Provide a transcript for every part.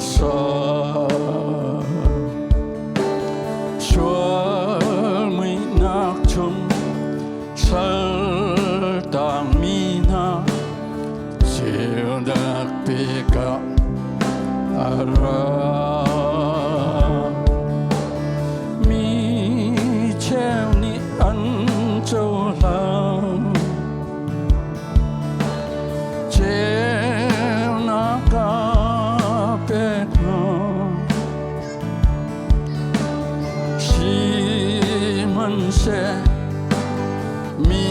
sa. Sual muihnak chung sal tangmi hna ceunak pek ah a ra. Mi cheu nih an cohlan. Ceunak a pek hna. Sihmanhseh mi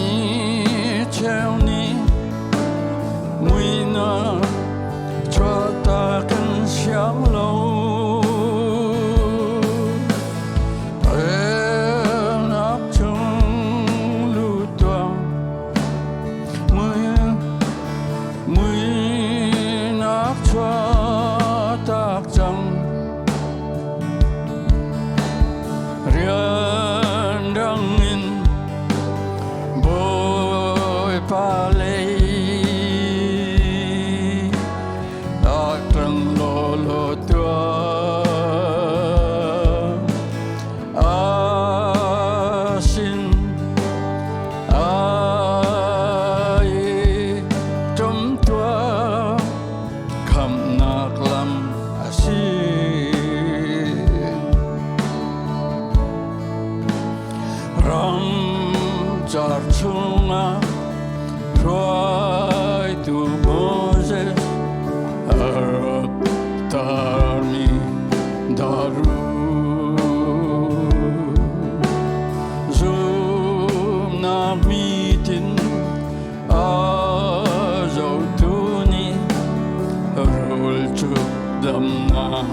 cheu nih muihnak chuahtak an siang lo. Relnak chung lut tuah muihnak chuahtak cang. Rianrang in Bawipa lei ah ṭang law law tuah. A sin ai ṭum tuah khamhnak lam a si. Ram car chungah hruaitu Moses a rak tarmi daru zumnak mitin a zohtu nih rul cu damnak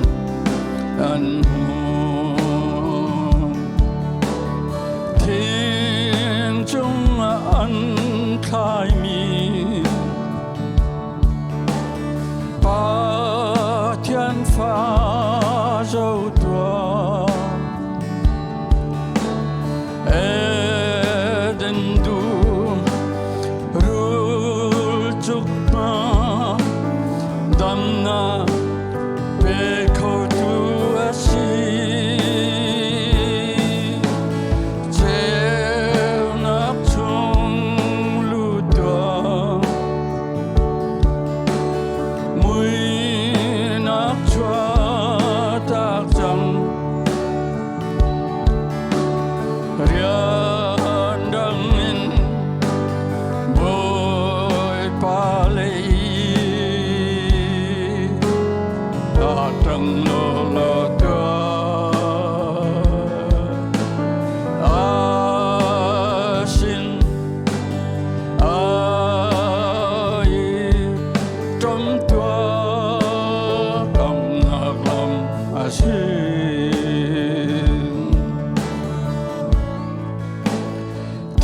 an hmu. Thing cungah an thlaimi Pathian fa zo tuah. Eden dum rul cuk hna damnak pe khotu a si. Ceunak chung lut tuah, muihnak chuahtak cang. Rianrang in Bawipa lei a ṭang law law tuah. A sin ai ṭom tuah kamnak lam a si.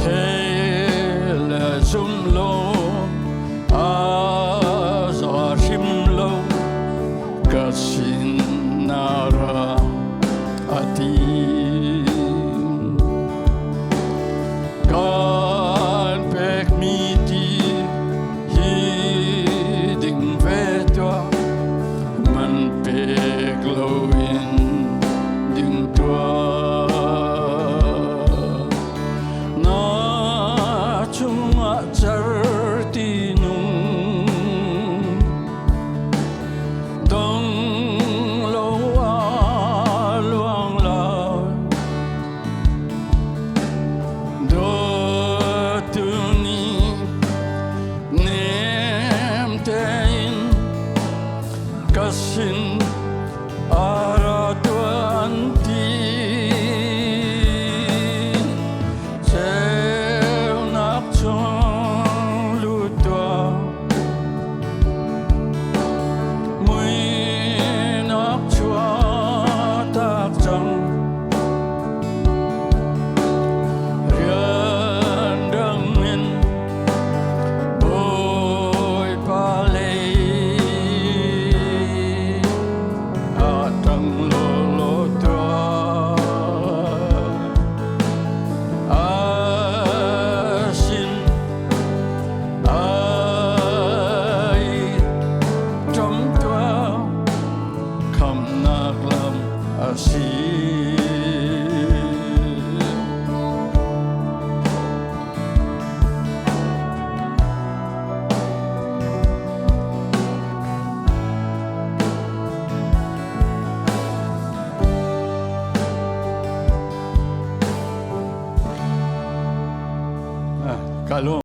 Thei le zum lo a za hrim lo ka sin na ra a ti. Kan pekmi ti hi ding ve tuah man pek loin ding tuah. Na chungah certi nung dong lo a luang lai. Dawtu nih nem tein ka sin a ra tuan ti. Ceunak chung lut tuah, muihnak chuahtak cang. Rianrang in Bawipa lei ah ṭang Ka lawm.